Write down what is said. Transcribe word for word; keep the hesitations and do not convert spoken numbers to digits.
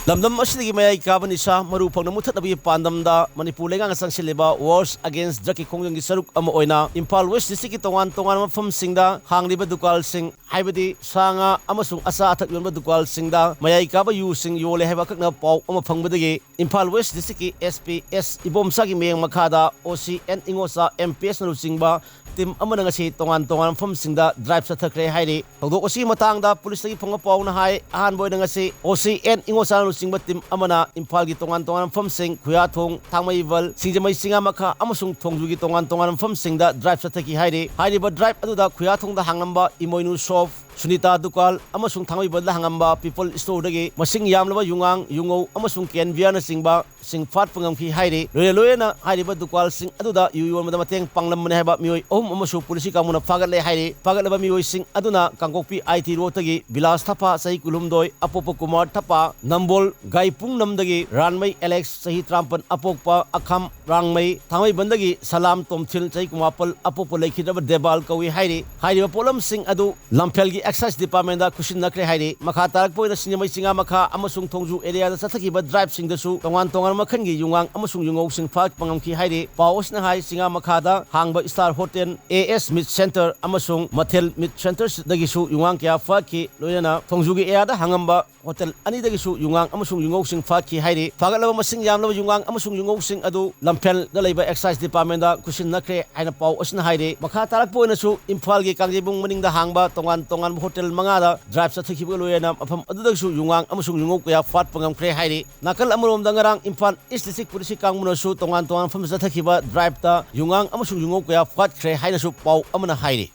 ꯂꯝꯗꯝ ꯑꯁꯤꯗꯒꯤ ꯃꯌꯥꯏ ꯀꯥꯕ ꯅꯤꯁꯥ ꯃꯔꯨ ꯐꯪꯅ ꯃꯨꯊꯠꯅꯕꯒꯤ ꯄꯥꯟꯗꯝꯗ ꯃꯅꯤꯄꯨꯔ ꯂꯩꯉꯥꯛꯅ ꯆꯪꯁꯤꯜꯂꯤꯕ War Against Drugꯀꯤ ꯈꯣꯡꯖꯪꯒꯤ ꯁꯔꯨꯛ ꯑꯃ ꯑꯣꯏꯅ ꯏꯝꯐꯥꯜ ꯋꯦꯁ ꯗꯤꯁꯇ꯭ꯔꯤꯛꯀꯤ ꯇꯣꯉꯥꯟ ꯇꯣꯉꯥꯟꯕ ꯃꯐꯝꯁꯤꯡꯗ ꯍꯥꯡꯂꯤꯕ ꯗꯨꯀꯥꯟꯁꯤꯡ, ꯍꯥꯏꯕꯗꯤ ꯁꯥ ꯉꯥ ꯑꯃꯁꯨꯡ ꯑꯆꯥ ꯑꯊꯛ ꯌꯣꯟꯕ ꯗꯨꯀꯥꯟꯁꯤꯡꯗ ꯃꯌꯥꯏ ꯀꯥꯕ ꯌꯨꯁꯤꯡ ꯌꯣꯜꯂꯦ ꯍꯥꯏꯕ ꯑꯀꯛꯅꯕ ꯄꯥꯎ ꯑꯃ ꯐꯪꯕꯗꯒꯤ ꯏꯝꯐꯥꯜ ꯋꯦꯁ ꯗꯤꯁꯇ꯭ꯔꯤꯛꯀꯤ SP S ꯏꯕꯣꯝꯆꯥꯒꯤ ꯃꯤꯠꯌꯦꯡ ꯃꯈꯥꯗ OC N ꯏꯉꯣꯆꯥ, MPSꯅ ꯂꯨꯆꯤꯡꯕ ꯇꯤꯝ ꯑꯃꯅ ꯉꯁꯤ ꯇꯣꯉꯥꯟ ꯇꯣꯉꯥꯟꯕ ꯃꯐꯝꯁꯤꯡꯗ ꯗ꯭ꯔꯥꯏꯚ ꯆꯠꯊꯈ꯭ꯔꯦ ꯍꯥꯏꯔꯤ꯫ ꯊꯧꯗꯣꯛ ꯑꯁꯤꯒꯤ ꯃꯇꯥꯡꯗ ꯄꯨꯂꯤꯁꯇꯒꯤ ꯐꯪꯕ ꯄꯥꯎꯅ ꯍꯥꯏ, ꯑꯍꯥꯟꯕ ꯑꯣꯏꯅ ꯉꯁꯤ OC N ꯏꯉꯣꯆꯥꯅ ꯂꯨꯆꯤꯡꯕ ꯇꯤꯝ ꯑꯃꯅ ꯏꯝꯐꯥꯜꯒꯤ ꯇꯣꯉꯥꯟ ꯇꯣꯉꯥꯟꯕ ꯃꯐꯝꯁꯤꯡ, ꯈꯨꯌꯥꯊꯣꯡ, ꯊꯥꯡꯃꯩꯕꯟ, ꯁꯤꯡꯖꯃꯩ, ꯆꯤꯡꯉꯥꯃꯈꯥ ꯑꯃꯁꯨꯡ ꯊꯣꯡꯖꯨꯒꯤ ꯇꯣꯉꯥꯟ ꯇꯣꯉꯥꯟꯕ ꯃꯐꯝꯁꯤꯡꯗ ꯗ꯭ꯔꯥꯏꯚ ꯆꯠꯊꯈꯤ ꯍꯥꯏꯔꯤ꯫ ꯍꯥꯏꯔꯤꯕ ꯗ꯭ꯔꯥꯏꯚ ꯑꯗꯨꯗ ꯈꯨꯌꯥꯊꯣꯡꯗ ꯍꯥꯡꯂꯝꯕ ꯏꯃꯣꯏꯅꯨ ꯁꯣꯞ, ꯁꯨꯅꯤꯇꯥ ꯗꯨꯀꯥꯟ ꯑꯃꯁꯨꯡ ꯊꯥꯡꯃꯩꯕꯟꯗ ꯍꯥꯡꯂꯝꯕ ꯄꯤꯄꯜ ꯁ꯭ꯇꯣꯔꯗꯒꯤ ꯃꯁꯤꯡ ꯌꯥꯝꯂꯕ ꯌꯨꯉꯥꯡ, ꯌꯨꯉꯧ ꯑꯃꯁꯨꯡ ꯀꯦꯟ ꯕꯤꯌꯔꯅꯆꯤꯡꯕ ꯁꯤꯡ ꯐꯥꯠꯄ ꯉꯝꯈꯤ ꯍꯥꯏꯔꯤ꯫ ꯂꯣꯏꯅ ꯂꯣꯏꯅꯅ ꯍꯥꯏꯔꯤꯕ ꯗꯨꯀꯥꯟꯁꯤꯡ ꯑꯗꯨꯗ ꯌꯨ ꯌꯣꯟꯕꯗ ꯃꯇꯦꯡ ꯄꯥꯡꯂꯝꯕꯅꯤ ꯍꯥꯏꯕ ꯃꯤꯑꯣꯏ ꯑꯍꯨꯝ ꯑꯃꯁꯨ ꯄꯨꯂꯤꯁꯀꯤ ꯀꯥꯡꯕꯨꯅ ꯐꯥꯒꯠꯂꯦ ꯍꯥꯏꯔꯤ꯫ ꯐꯥꯒꯠꯂꯕ ꯃꯤꯑꯣꯏꯁꯤꯡ ꯑꯗꯨꯅ ꯀꯥꯡꯄꯣꯛꯄꯤ IT ꯔꯣꯗꯇꯒꯤ ꯕꯤꯂꯥꯁ ꯊꯄꯥ, ꯆꯍꯤ ꯀꯨꯟꯍꯨꯝꯗꯣꯏ, ꯑꯄꯣꯛꯄ ꯀꯨꯃꯥꯔ ꯊꯄꯥ, ꯅꯝꯕꯣꯜ ꯒꯥꯏꯄꯨꯡꯅꯝꯗꯒꯤ ꯔꯥꯟꯃꯩ ꯑꯦꯂꯦꯛꯁ, ꯆꯍꯤ ꯇꯔꯥꯃꯥꯄꯟ, ꯑꯄꯣꯛꯄ ꯑꯈꯥꯝ ꯔꯥꯡꯃꯩ, ꯊꯥꯡꯃꯩꯕꯟꯗꯒꯤ ꯁꯂꯥꯝ ꯇꯣꯝꯊꯤꯜ, ꯆꯍꯤ ꯀꯨꯟꯃꯥꯄꯜ, ꯑꯄꯣꯛꯄ ꯂꯩꯈꯤꯗ꯭ꯔꯕ ꯗꯦꯕꯥꯜ ꯀꯧꯏ ꯍꯥꯏꯔꯤ꯫ ꯍꯥꯏꯔꯤꯕ ꯄꯣꯠꯂꯝꯁꯤꯡ ꯑꯗꯨ ꯂꯝꯐꯦꯜꯒꯤ ꯑꯦꯛꯁꯥꯏꯖ ꯗꯤꯄꯥꯔꯠꯃꯦꯟꯗ ꯈꯨꯠꯁꯤꯟꯅꯈ꯭ꯔꯦ ꯍꯥꯏꯔꯤ꯫ ꯃꯈꯥ ꯇꯥꯔꯛꯄ ꯑꯣꯏꯅ ꯁꯤꯡꯖꯃꯩ, ꯆꯤꯡꯉꯥꯃꯈꯥ ꯑꯃꯁꯨꯡ ꯊꯣꯡꯖꯨ ꯑꯦꯔꯤꯌꯥꯗ ꯆꯠꯊꯈꯤꯕ ꯗ꯭ꯔꯥꯏꯚꯁꯤꯡꯗꯁꯨ ꯇꯣꯉꯥꯟ ꯇꯣꯉꯥꯟꯕ ꯃꯈꯜꯒꯤ ꯌꯨꯉꯥꯡ ꯑꯃꯁꯨꯡ ꯌꯨꯉꯧꯁꯤꯡ ꯐꯥꯔꯛꯄ ꯉꯝꯈꯤ ꯍꯥꯏꯔꯤ꯫ ꯄꯥꯎ ꯑꯁꯤꯅ ꯍꯥꯏ, ꯆꯤꯡꯉꯥꯃꯈꯥꯗ ꯍꯥꯡꯕ star hotel, AS Meat Centre ꯑꯃꯁꯨꯡ ꯃꯊꯦꯜ Meat Centreꯗꯒꯤꯁꯨ ꯌꯨꯉꯥꯡ ꯀꯌꯥ ꯐꯥꯔꯛꯈꯤ꯫ ꯂꯣꯏꯅꯅ ꯊꯣꯡꯖꯨꯒꯤ ꯑꯦꯔꯤꯌꯥꯗ ꯍꯥꯡꯉꯝꯕ ꯍꯣꯇꯦꯜ ꯑꯅꯤꯗꯒꯤꯁꯨ ꯌꯨꯉꯥꯡ ꯑꯃꯁꯨꯡ ꯌꯨꯉꯧꯁꯤꯡ ꯐꯥꯈꯤ ꯍꯥꯏꯔꯤ꯫ ꯐꯥꯒꯠꯂꯕ ꯃꯁꯤꯡ ꯌꯥꯝꯂꯕ ꯌꯨꯉꯥꯡ ꯑꯃꯁꯨꯡ ꯌꯨꯉꯧꯁꯤꯡ ꯑꯗꯨ ꯂꯝꯐꯦꯜꯗ ꯂꯩꯕ ꯑꯦꯛꯁꯥꯏꯖ ꯗꯤꯄꯥꯔꯠꯃꯦꯟꯗ ꯈꯨꯠꯁꯤꯟꯅꯈ꯭ꯔꯦ ꯍꯥꯏꯅ ꯄꯥꯎ ꯑꯁꯤꯅ ꯍꯥꯏꯔꯤ꯫ ꯃꯈꯥ ꯇꯥꯔꯛꯄ ꯑꯣꯏꯅꯁꯨ ꯏꯝꯐꯥꯜꯒꯤ ꯀꯥꯡꯖꯩꯕꯨꯡ ꯃꯅꯤꯡꯗ ꯍꯥꯡꯕ ꯇꯣꯉꯥꯟ ꯇꯣꯉꯥꯟꯕ ꯍꯣꯇꯦꯜ ꯃꯉꯥꯗ ꯗ꯭ꯔꯥꯏꯚ ꯆꯠꯊꯈꯤꯕꯒ ꯂꯣꯏꯅꯅ ꯃꯐꯝ ꯑꯗꯨꯗꯒꯤꯁꯨ ꯌꯨꯉꯥꯡ ꯑꯃꯁꯨꯡ ꯌꯨꯉꯧ ꯀꯌꯥ ꯐꯥꯠꯄ ꯉꯝꯈ꯭ꯔꯦ ꯍꯥꯏꯔꯤ꯫ ꯅꯥꯀꯜ ꯑꯃꯔꯣꯝꯗ ꯉꯔꯥꯡ ꯏꯝꯐꯥꯜ ꯏꯁ ꯗꯤꯁꯇ꯭ꯔꯤꯛ ꯄꯨꯂꯤꯁꯀꯤ ꯀꯥꯡꯕꯨꯅꯁꯨ ꯇꯣꯉꯥꯟ ꯇꯣꯉꯥꯟꯕ ꯃꯐꯝꯗ ꯆꯠꯊꯈꯤꯕ ꯗ꯭ꯔꯥꯏꯚꯇ ꯌꯨꯉꯥꯡ ꯑꯃꯁꯨꯡ ꯌꯨꯉꯧ ꯀꯌꯥ ꯐꯥꯠꯈ꯭ꯔꯦ ꯍꯥꯏꯅꯁꯨ ꯄꯥꯎ ꯑꯃꯅ ꯍꯥꯏꯔꯤ꯫